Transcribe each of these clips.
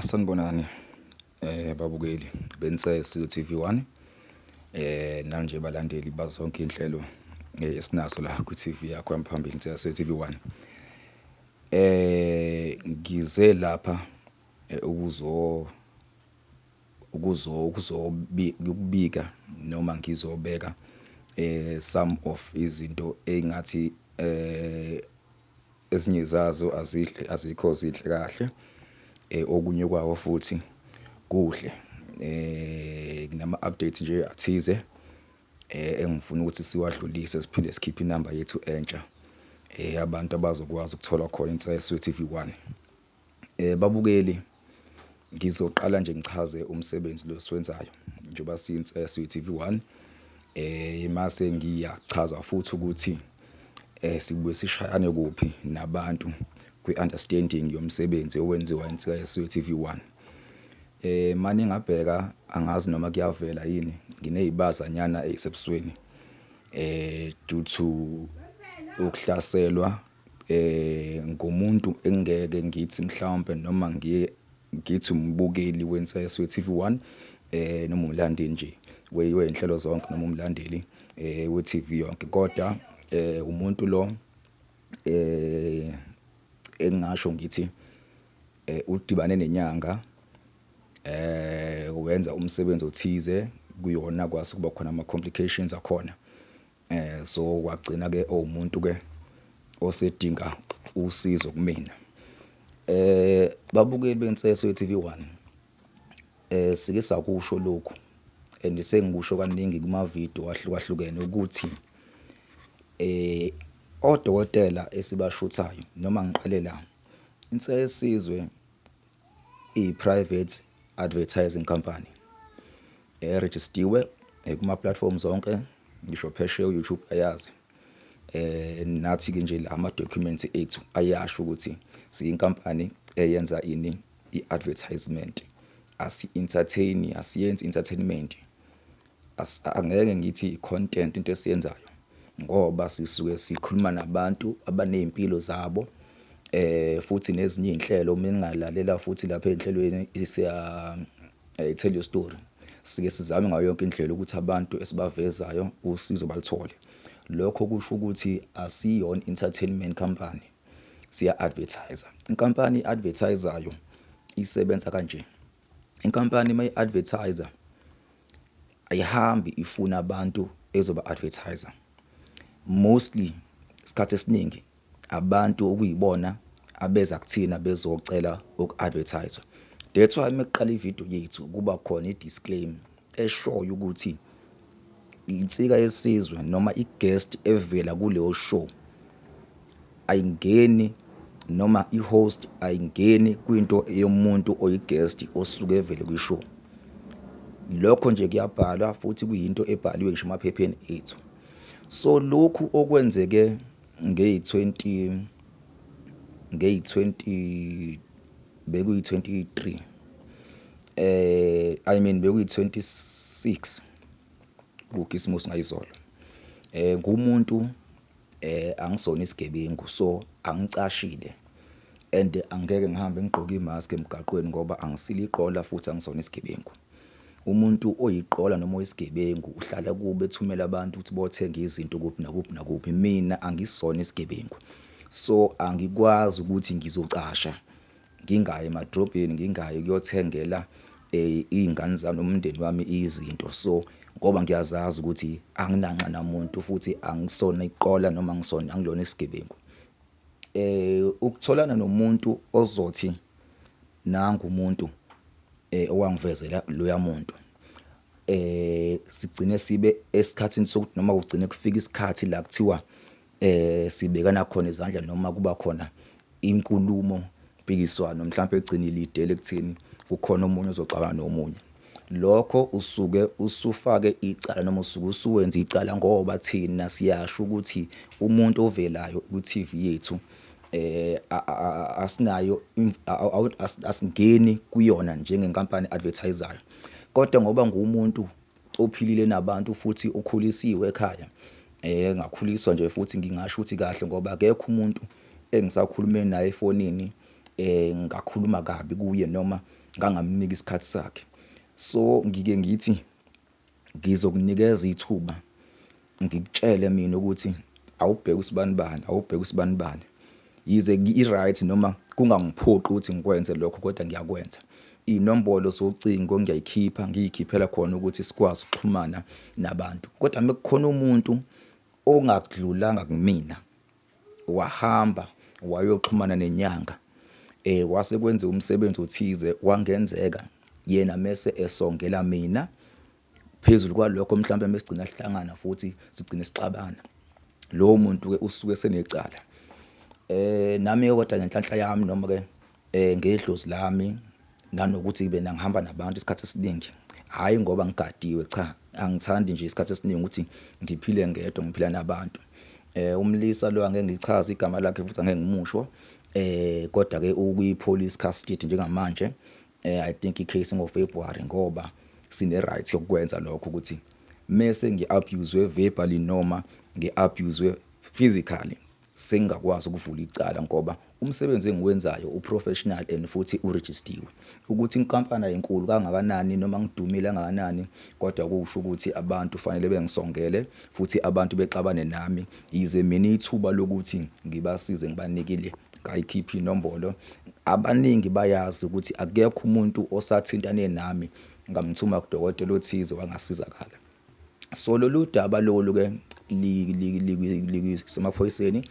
Sanibonani babukeli beNsesio TV1, nanje balandeli bazonke inhlelo esinazo la ku-TV yakho yamphambili, Insesio TV1. Ngize lapha ukuzo ukuzo ukuzobika noma ngizobeka some of izinto engathi ezinye zazo azihle, azikho zinhle kahle, okunye kwawo futhi kuhle. Kunama updates nje athize engifuna ukuthi siwadlulise, siphinde sikhiphe inamba yethu entsha abantu abazokwazi ukuthola khona Insesio TV1. Babukeli, ngizoqala nje ngichaze umsebenzi lo siwenzayo njengoba siyiNsesio TV1, mase ngiyachaza futhi ukuthi sibuye sishayane kuphi nabantu kwi-understanding yomsebenzi owenziwa Insesio TV1. Manje ngabheka, angazi noma kuyavela yini, nginezibazanyana ezisebusweni due to ukuhlaselwa ngumuntu engeke ngithi mhlawumbe noma ngiye ngithi umbukeli weNsesio TV1 noma umlandeli nje wezinhlelo zonke noma umlandeli we-TV yonke, kodwa umuntu lo engingasho ngithi udibane nenyanga, wenza umsebenzi othize kuyona, kwase kuba khona ama complications akhona, so kwagcina ke owumuntu ke osedinga usizo kumina. Babukeli beNsesio TV1, sike sakusho lokhu and sengikusho kaningi kuma video ahlukahlukene ukuthi odokotela esibashuthayo, noma ngiqale la, Insesizwe i-private advertising company erejistiwe kuma platforms zonke, ngisho phesheya u-YouTube ayazi. Nathi ke nje la ama documents ethu ayasho ukuthi siyinkampani eyenza ini, i-advertisement, asi-entertain, asiyenzi entertainment, angeke ngithi i-content into esiyenzayo, ngoba sisuke sikhuluma nabantu abanezimpilo zabo, futhi nezinye izinhlelo uma ningalalela futhi lapha enhlelweni siya tell your story, sike sizame ngayo yonke indlela ukuthi abantu esibavezayo usizo baluthole. Lokho kusho ukuthi asiyona entertainment company, siya advertiser. Inkampani advertisayo isebenza kanje: inkampani mayi advertiser ayihambi ifuna abantu ezoba advertiser, mostly isikhathi esiningi abantu okuyibona abeza kuthina bezocela uku-advertise. That's why mekuqala ivideo yethu kuba khona i-disclaimer eshoyo ukuthi Insika Yesizwe noma i-guest evela kuleyo show ayingeni, noma i-host ayingeni kwinto yomuntu oyi-guest osuke evele kwi-show. Lokho nje kuyabhalwa futhi kuyinto ebhaliwe ngisho emaphepheni ethu. So lokhu okwenzeke ngeyi-20 ngeyi-20 bekuyi-23, I mean bekuyi-26 kukhisimusi, ngayizolo, ngumuntu, angisona isigebengu, so angicashile and angeke ngihambe ngigqoke imask emgaqweni ngoba angisilo iqola futhi angisona isigebengu. Umuntu oyiqola noma oyisigebengu uhlala kube ethumela abantu ukuthi bothenga izinto kuphi nakuphi nakuphi. Mina angisona isigebengu, so angikwazi ukuthi ngizocasha ngingayi emadrobheni, ngingayi ukuyothengela iy'ngane zami nomndeni wami izinto, so ngoba ngiyazazi ukuthi anginanxa namuntu futhi angisona iqola noma angisona, angilona isigebengu. Ukutholana nomuntu ozothi nangu umuntu owangivezela loya muntu, sigcine sibe esikhathini sokuthi noma kugcine kufika isikhathi la kuthiwa sibekana khona izandla noma kuba khona inkulumo mpikiswano, mhlawumbe egcine ilidele ekutheni kukhona omunye ozoxabana nomunye. Lokho usuke usufake icala noma usuke usuwenza icala, ngoba thina siyasho ukuthi umuntu ovelayo ku-TV yethu asinayo, asingeni kuyona njengenkampani advertisayo, kodwa ngoba ngumuntu ophilile nabantu futhi ukhulisiwe ekhaya, ngakhuliswa nje futhi ngingasho ukuthi kahle, ngoba akekho umuntu engisakhulume naye efonini ngakhuluma kabi kuye noma ngangamnika isikhathi sakhe. So ngike ngithi ngizokunikeza ithuba, ngikutshele mina ukuthi awubheke usibanibani, awubheke usibanibani. Yize i-right noma kungangiphoqi ukuthi ngikwenze lokho, kodwa ngiyakwenza. Iy'nombolo zocingo ngiyayikhipha, ngiy'khiphela khona ukuthi sikwazi ukuxhumana nabantu. Kodwa uma kukhona umuntu ongakudlulanga kumina, wahamba wayoxhumana nenyanga, wase kwenziwa umsebenzi othize wangenzeka, yena mese esongela mina. Phezulu kwalokho mhlawumbe mesigcina sihlangana futhi sigcine sixabana, lowo muntu-ke usuke esenecala. Nami-ke kodwa ngenhlanhla yami noma-ke ngedlozi lami, nanokuthi bena ngihamba nabantu isikhathi esiningi, hhayi ngoba ngigadiwe, cha, angithandi nje isikhathi esiningi ukuthi ngiphile ngedwa, ngiphila nabantu. Umlisa lo angeke ngilichaze igama lakhe futhi angeke ngimusho, kodwa-ke ukwi-police custody njengamanje. I think i-case ngo-February, ngoba sine-right yokukwenza lokho ukuthi mese ngi-abuse-we verbally noma ngi-abuse-we physically, sengingakwazi ukuvula icala ngoba umsebenzi engiwenzayo u-professional and futhi urejistiwe. Ukuthi inkampani ayinkulu kangakanani noma ngidumile kangakanani, kodwa kusho ukuthi abantu fanele bengisongele futhi abantu bexabane nami. Yize mina ithuba lokuthi ngibasize ngibanikile, ngayikhipha inombolo. Abaningi bayazi ukuthi akekho umuntu osathintane nami ngamthuma kudokotela othize wangasizakala. So lolu daba lolu-ke lisemaphoyiseni.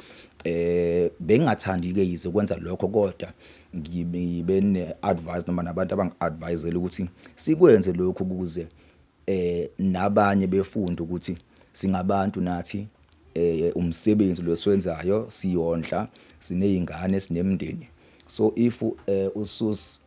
Bengingathandi-ke yize ukwenza lokho, kodwa ngibe ne-advice noma nabantu abangi-advise-ele ukuthi sikwenze lokhu ukuze nabanye befunde ukuthi singabantu nathi, umsebenzi lo esiwenzayo siyondla, siney'ngane, sinemindeni. So if usus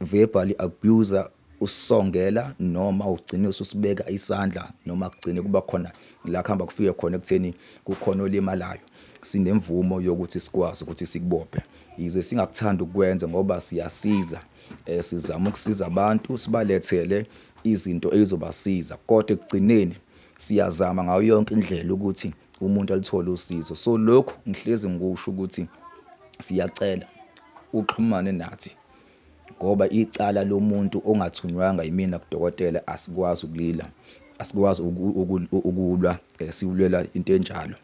verbally abuser, usongela noma ugcine ususibeka isandla, noma kugcine kuba khona la kuhamba kufike khona ekutheni kukhona olimalayo, sinemvumo yokuthi sikwazi ukuthi sikubophe. Yize singakuthandi ukukwenza ngoba siyasiza, sizama ukusiza abantu, sibalethele izinto ey'zobasiza, kodwa ekugcineni siyazama ngayo yonke indlela ukuthi umuntu aluthole usizo. So lokhu ngihlezi ngikusho ukuthi siyacela uxhumane nathi, ngoba icala lomuntu ongathunywanga yimina kudokotela asikwazi ukulila, asikwazi ukulwa, siwulwela into enjalo.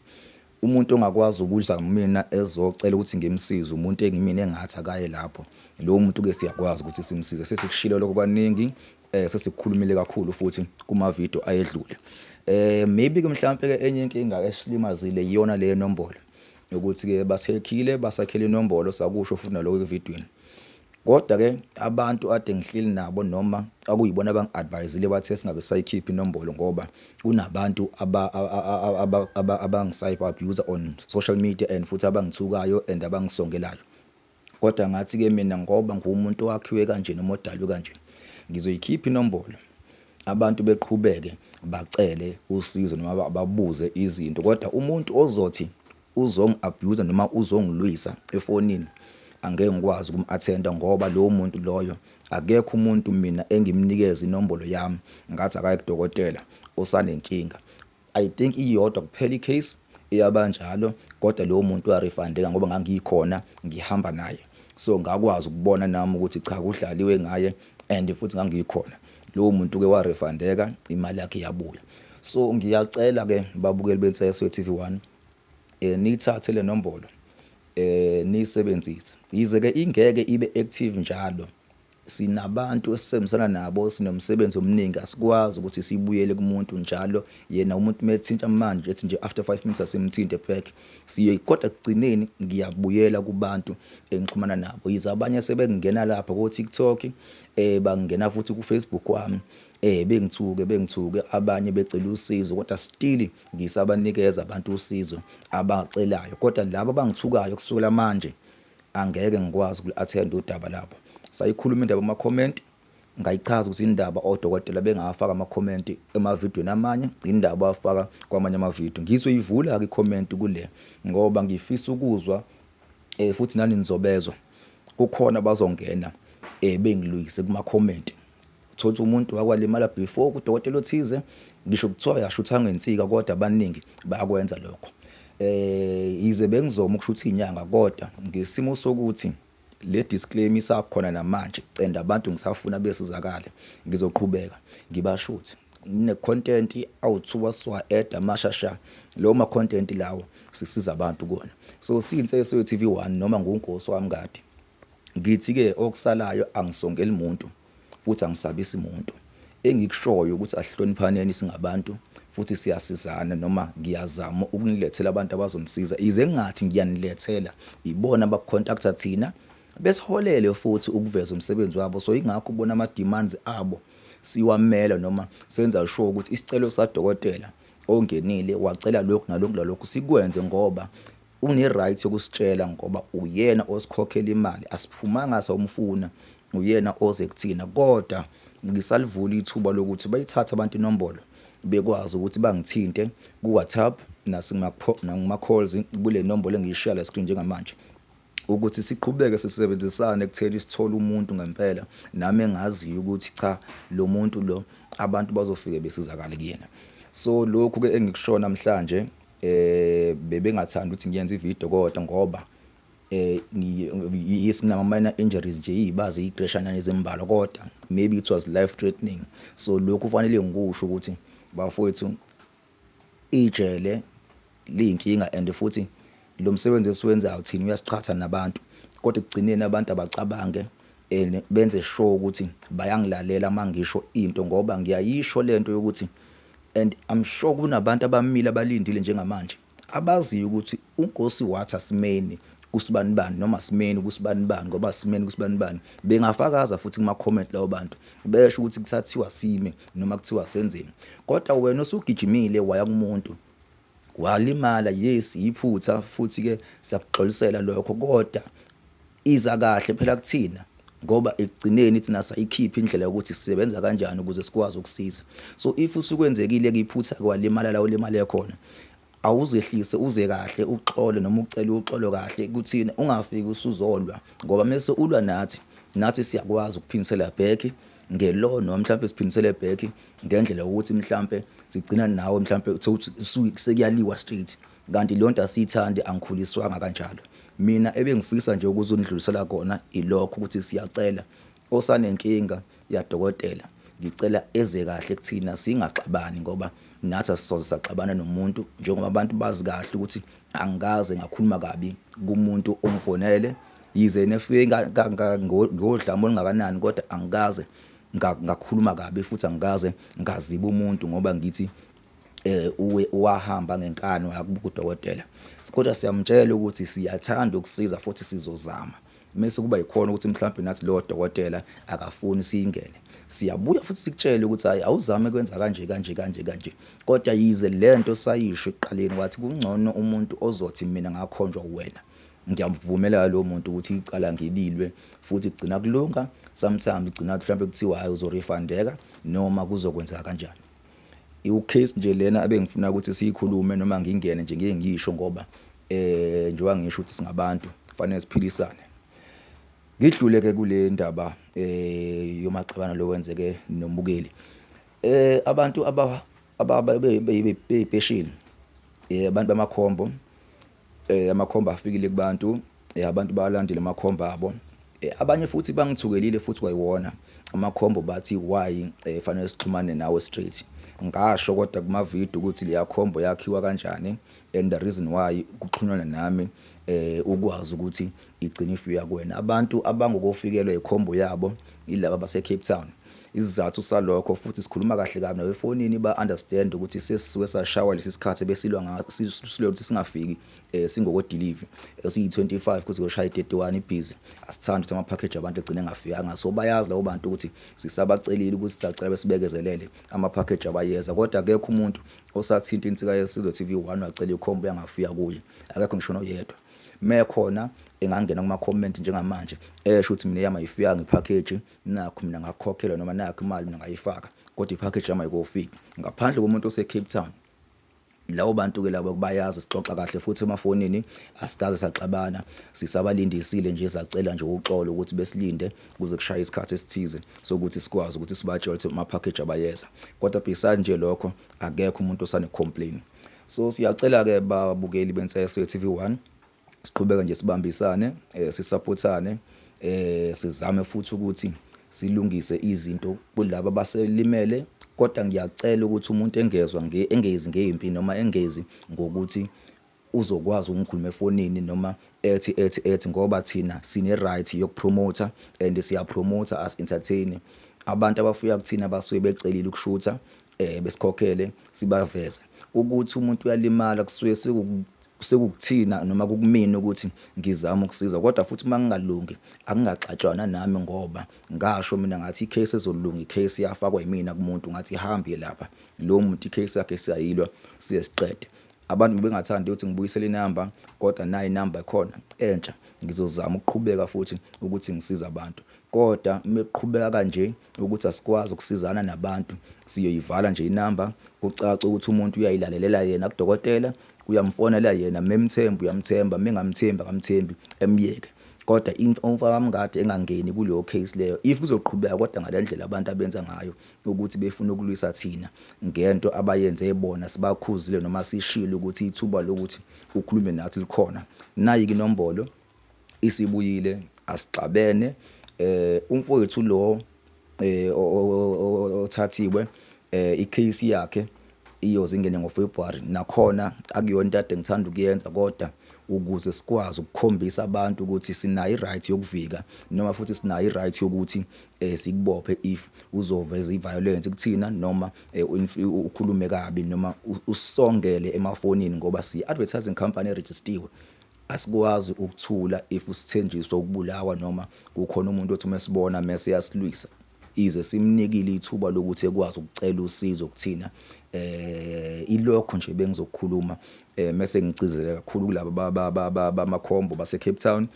Umuntu ongakwazi ukuza kumina ezocela ukuthi ngimsize, umuntu engimina engathi akaye lapho, lowo muntu-ke siyakwazi ukuthi simsize. Sesikushilo lokho kaningi, sesikukhulumile kakhulu futhi kuma-video ayedlule. Maybe-ke mhlampe-ke enye inkinga esilimazile iyona leyo nombolo, ukuthi-ke basekhile, basakhele inombolo, sakusho futhi naloko evidweni. Kodwa-ke abantu ade ngihleli nabo noma akuyibona abangi-advise-ile bathe singabe sisayikhipha inombolo ngoba kunabantu abangi-cyber abuser on social media and futhi abangithukayo and abangisongelayo. Kodwa ngathi-ke mina ngoba nguwumuntu owakhiwe kanje noma odalwe kanje, ngizoyikhipha inombolo, abantu beqhubeke bacele usizo noma babuze izinto. Kodwa umuntu ozothi uzongi-abuse noma uzongilwisa efonini, angeke ngikwazi ukum-attend-a ngoba lowo muntu loyo akekho umuntu mina engimnikeze inombolo yami ngathi akaye kudokotela osanenkinga. I think iyodwa kuphela i-case eyabanjalo, kodwa lowo muntu warefundeka ngoba ngangikhona ngihamba naye. So ngakwazi ukubona nami ukuthi cha, kudlaliwe ngaye and futhi ngangikhona. Lowo muntu-ke warefundeka, imali yakhe yabuya. So ngiyacela-ke babukeli beNsayeswe TV1, niyithathe le nombolo, niyisebenzise. Yize-ke ingeke ibe active njalo, sinabantu esisebenzisana nabo, sinomsebenzi omningi, asikwazi ukuthi sibuyele kumuntu njalo. Yena umuntu methinta manje ethi nje after 5 minutes asimthinte back, siye kodwa ekugcineni ngiyabuyela kubantu engixhumana nabo. Yize abanye sebengena lapha ko-TikTok, bangena futhi ku-Facebook wami, bengithuke abanye becela usizo, kodwa still ngisabanikeza abantu usizo abacelayo. Kodwa labo abangithukayo kusukela manje angeke ngikwazi ukuli-attend udaba labo. Sayikhuluma indaba ama-comment, ngayichaza ukuthi indaba odokotela bengawafaka ama-comment emavidiyweni amanye, indaba bawafaka kwamanye amavidiyo. Ngizoyivula-ke i-comment kule ngoba ngifisa ukuzwa, futhi nani nizobezwa. Kukhona abazongena bengilwise kuma-comment. Uthole ukuthi umuntu wakwalimala before kudokotela othize, ngisho kuthiwa uyashutha ngensika, kodwa abaningi bayakwenza lokho. Yize bengizoma ukushutha iy'nyanga, kodwa ngesimo sokuthi Le disclaimer isakhona namanje, and abantu ngisafuna besizakale. Ngizoqhubeka ngibashuthe ne-content awuthuba siwa-add amashasha lawo ma-content lawo, sisiza abantu kuwona. So siyiNseso TV 1 noma nguNkosi wamngadi, ngithi-ke okusalayo angisongeli muntu futhi angisabisi muntu. Engikushoyo ukuthi asihloniphaneni singabantu futhi siyasizana, noma ngiyazama ukunilethela abantu abazonisiza. Ize ngingathi ngiyanilethela, ibona abakucontacta thina besiholele futhi ukuveza umsebenzi wabo. So ingakho ubona ama-demands abo siwamela, noma senza sure ukuthi isicelo sadokotela ongenile wacela lokhu nalokhu nalokhu sikwenze, ngoba une-right yokusitshela, ngoba uyena osikhokhela imali. Asiphumanga sawumfuna, uyena oze kuthina. Kodwa ngisalivula ithuba lokuthi bayithathe abantu inombolo, bekwazi ukuthi bangithinte ku-WhatsApp nakuma-calls kule nombolo engiyishiya la screen njengamanje, ukuthi siqhubeke sisebenzisane ekutheni sithole umuntu ngempela nami engaziyo ukuthi cha, lo muntu lo abantu bazofike besizakale kuyena. So lokhu-ke engikusho namhlanje, bebengathandi ukuthi ngiyenze ividiyo, kodwa ngoba sinama-minor injuries nje, iy'bazi iy'qeshana ezimbalwa, kodwa maybe it was life threatening. So lokhu kufanele ngikusho ukuthi bafowethu, ijele liyinkinga, and futhi lo msebenzi esiwenzayo thina uyasiqhatha nabantu. Kodwa ekugcineni abantu abacabange and benze sure ukuthi bayangilalela uma ngisho into, ngoba ngiyayisho lento yokuthi, and I'm sure kunabantu abamile abalindile njengamanje abaziyo ukuthi uNkosi wathi asimeni kusibanibani noma simeni kusibanibani, ngoba simeni kusibanibani. Bengafakaza futhi kuma-comment lawo bantu, besho ukuthi kusathiwa sime noma kuthiwa senzeni. Kodwa wena osugijimile waya kumuntu walimala, yes, iphutha, futhi-ke siyakuxolisela lokho, kodwa iza kahle phela kuthina, ngoba ekugcineni thina sayikhipha indlela yokuthi sisebenza kanjani ukuze sikwazi ukusiza. So if usukwenzekile-ke iphutha-ke walimala la ulimale khona, awuzehlise uze kahle uxole, noma ucele uxolo kahle kuthina, ungafiki usuzolwa, ngoba mese ulwa nathi, nathi siyakwazi ukuphindisela back nge-law, noma mhlawumbe siphindisele back ngendlela yokuthi mhlampe sigcina nawe mhlampe uthole sekuyaliwa straight, kanti leyo nto asiyithandi, angikhuliswanga kanjalo. Mina ebengifisa nje ukuzondlulisela kona ilokho ukuthi siyacela osanenkinga yadokotela, ngicela eze kahle kuthina, singaxabani, ngoba nathi asisoze saxabana nomuntu, njengoba abantu bazi kahle ukuthi angikaze ngakhuluma kabi kumuntu ongifonele, yize nefike ngodlame olungakanani, kodwa angikaze ngakhuluma kabi futhi angikaze ngaziba umuntu ngoba ngithi wahamba ngenkani waya kudokotela. Kodwa siyamtshela ukuthi siyathanda ukusiza futhi sizozama. Mese kuba yikhona ukuthi mhlawumbe nathi lowo dokotela akafuni siyingene, siyabuya futhi sikutshele ukuthi hayi, awuzame kwenza kanje kanje kanje kanje. Kodwa yize lento sayisho ekuqaleni, wathi kungcono umuntu ozothi mina ngakhonjwa wena, ngiyamvumela lowo muntu ukuthi icala ngililwe, futhi kugcina kulunga. Sometimes kugcina mhlawumbe kuthiwa hayi, uzorefundeka noma kuzokwenzeka kanjani. I-case nje lena ebengifuna ukuthi siyikhulume, noma ngingene nje ngike ngisho, ngoba njengoba ngisho ukuthi singabantu kufanele siphilisane. Ngidlule-ke kule ndaba yomaxabano lo wenzeke nombukeli. Abantu beyipeshini, abantu bamakhombo, amakhombo afikile kubantu, abantu bayalandela amakhombo abo. Abanye futhi bangithukelile futhi kwayiwona amakhombo, bathi why fanele sixhumane nawe straight. Ngasho kodwa kuma-video ukuthi leya khombo yakhiwa kanjani and the reason why kuxhunyanwa nami ukwazi ukuthi igcine ifika kuwena. Abantu abangokofikelwa ikhombo yabo yilaba base-Cape Town. Isizathu salokho futhi sikhuluma kahle kabi nabo efonini, ba-understand ukuthi sesisuke sashawa lesi sikhathi besilwa ngaso, silwe ukuthi singafiki singoko-delivery siyi-25 kuze kuyoshaya i-31 ibhizi. Asithandi ukuthi ama-package abantu egcine engafikanga, so bayazi labo bantu ukuthi sisabacelile ukuthi sisacela besibekezelele, ama-package abayeza. Kodwa akekho umuntu osathinta Insika Yesizwe TV 1 wacela ikhombo yangafika kuye, akekho ngisho noyedwa. Mekhona engangena kuma-comment njengamanje esho ukuthi mina eyami ayifikanga ipackage, nakhu mina ngakhokhelwa, noma nakhu imali mina ngayifaka, kodwa ipackage yami ayikofiki, ngaphandle komuntu ose-Cape Town. Labo bantu-ke labo bayazi sixoxa kahle futhi emafonini, asikaze saxabana, sisabalindisile nje, sacela nje uxolo ukuthi besilinde kuze kushaye isikhathi esithize sokuthi sikwazi ukuthi sibatshele ukuthi ama-package abayeza. Kodwa beside nje lokho, akekho umuntu osane-complain. So siyacela-ke babukeli beNseso ye-TV 1, siqhubeke nje sibambisane, sisupportane. Sizame futhi ukuthi silungise izinto kulaba abaselimele, kodwa ngiyacela ukuthi umuntu engezwa engezi ngempi noma engezi ngokuthi uzokwazi ukungikhuluma efonini noma ethi ethi ethi, ngoba thina sine right yokupromota and siyapromota as entertain. Abantu abafika kuthina basuke becelile ukushutha, besikhokhele sibaveze. Ukuthi umuntu uyalimala kusuke sekukuthina noma kukumina ukuthi ngizame ukusiza, kodwa futhi uma ngingalungi akungaxatshwana nami, ngoba ngasho mina ngathi icase ezolunga icase yafakwa yimina kumuntu, ngathi ihambe lapha lo muntu icase yakhe siyayilwa siye siqede. Abantu bebengathandi ukuthi ngibuyisele inamba, kodwa nayi inamba ikhona entsha. Ngizozama ukuqhubeka futhi ukuthi ngisize abantu, kodwa uma kuqhubeka kanje ukuthi asikwazi ukusizana nabantu, siyoyivala nje inamba, kucace ukuthi umuntu uyayilalelela yena kudokotela, uyamfonela yena, memthemba uyamthemba, mengamthembi akamthembi, emyeke. Kodwa umfakaMngadi engangeni kuleyo case leyo, if kuzoqhubeka kodwa ngale ndlela abantu abenza ngayo ukuthi befuna ukulwisa thina ngento abayenze bona, sibakhuzile noma sishilo ukuthi ithuba lokuthi ukhulume nathi likhona. Nayi-ke inombolo isibuyile, asixabene. Umfowethu lo othathiwe, icase yakhe iyoze ingene ngoFebruary, nakhona akuyona into ade ngithanda ukuyenza, kodwa ukuze sikwazi ukukhombisa abantu ukuthi sinayo i-right yokuvika noma futhi sinayo i-right yokuthi sikubophe if uzoveza i-violence kuthina noma ukhulume kabi noma usongele emafonini, ngoba siyi-advertising company erejistiwe. Asikwazi ukuthula if usithenjiswa ukubulawa noma kukhona umuntu othi uma esibona mese eyasilwisa, ize simnikile ithuba lokuthi ekwazi ukucela usizo kuthina. Ilokho nje bengizokukhuluma, mese ngigcizelela kakhulu kulaba bamakhombo base Cape Town.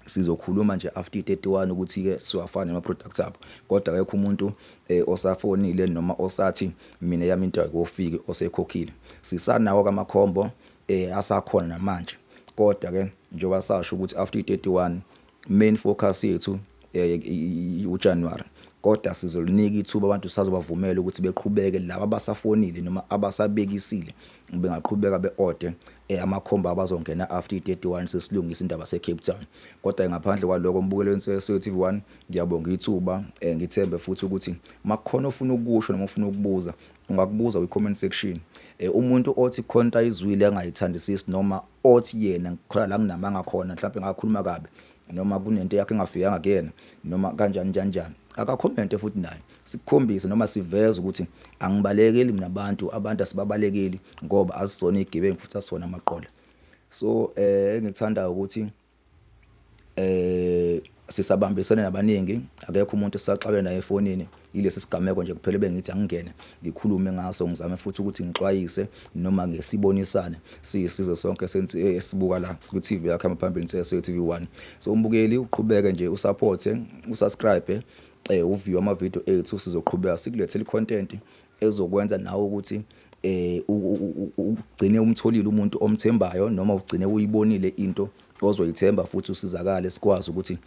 Sizokhuluma nje after i-31 ukuthi-ke siwafane nama-products abo, kodwa akekho umuntu osafonile noma osathi mina yami into ayikofiki osekhokhile. Sisanawo-ke amakhombo asakhona namanje, kodwa-ke njengoba sasho ukuthi after i-31 main focus yethu uJanuary, kodwa sizolinika ithuba abantu, sazobavumela ukuthi beqhubeke laba abasafonile noma abasabekisile bengaqhubeka be-order amakhombo abazongena after i-31 sesilungisa indaba se-Cape Town. Kodwa ngaphandle kwaloko, mbukelo wenseso TV1, ngiyabonga ithuba, ngithembe futhi ukuthi makukhona ofuna ukusho noma ufuna ukubuza ungakubuza kwi-comment section. Umuntu othi khona into ayizwile angayithandisisi noma othi yena khona la kunamanga khona, mhlawumbe ngakhuluma kabi noma kunento yakhe engafikanga kuyena noma kanjani njani njani, akakhomente futhi naye sikukhombise noma siveze ukuthi angibalekeli mina abantu, abantu asibabalekeli ngoba asizona izigebengu futhi asizona amaqola. So engikuthandayo ukuthi sisabambisene nabaningi, akekho umuntu esisaxabene naye efonini. Ilesi sigameko nje kuphela bengithi angingene ngikhulume ngaso, ngizame futhi ukuthi ngixwayise noma ngesibonisane siyisizwe sonke esibuka la ku-TV yakho amaphambili Nseso TV1. So umbukeli uqhubeke nje usupporte, usubscribe, uview ama-video ethu, sizoqhubeka sikulethele i-content ezokwenza nawe ukuthi ugcine umtholile umuntu omthembayo noma ugcine uyibonile into ozoyithemba futhi usizakale, sikwazi ukuthi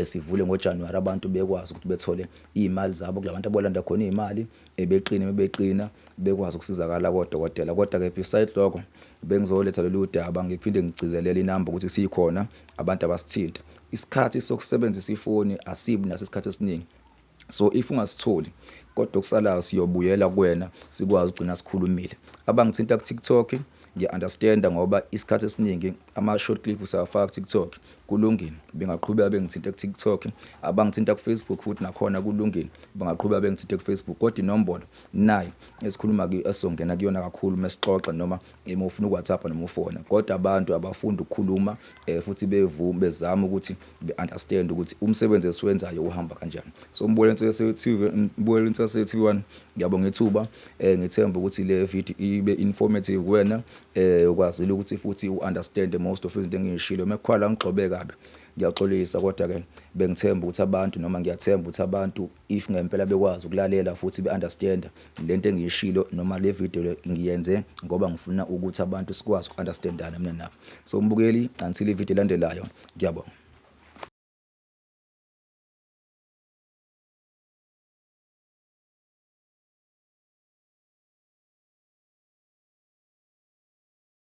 sivule ngoJanuary abantu bekwazi ukuthi bethole iy'mali zabo kulabantu abolanda khona iy'mali, beqine beqina bekwazi ukusizakala kodokotela. Kodwa-ke beside lokho bengizoletha lolu daba, ngiphinde ngigcizelele inamba ukuthi sikhona, abantu abasithinta. Isikhathi sokusebenzisa ifoni asibi naso isikhathi esiningi, so if ungasitholi kodwa okusalayo siyobuyela kuwena sikwazi ukugcina sikhulumile. Abangithinta ku-TikTok ngiya-understand-a ngoba isikhathi esiningi ama-short clip usawafaka ku-TikTok, kulungile, bengaqhubeka bengithinta ku-TikTok. Abangithinta ku-Facebook futhi nakhona kulungile, bangaqhubeka bengithinta ku-Facebook, kodwa inombolo nayo esikhuluma esizongena kuyona kakhulu mesixoxa noma uma ufuna uku-WhatsApp noma ufona. Kodwa abantu abafunda ukukhuluma futhi bezama ukuthi be-understand ukuthi umsebenzi esiwenzayo uhamba kanjani. So mbukelo Nseso TV1, ngiyabonga ithuba, ngithemba ukuthi le video ibe informative kuwena, ukwazile ukuthi futhi u-understand most of izinto engiyishilo. Mekukhona la ngigxobe kabi ngiyaxolisa, kodwa-ke bengithemba ukuthi abantu noma ngiyathemba ukuthi abantu if ngempela bekwazi ukulalela futhi be-understand lento engiyishilo noma le video le ngiyenze ngoba ngifuna ukuthi abantu sikwazi uku-understandana mina nabo. So mbukeli, until ivideo elandelayo, ngiyabonga.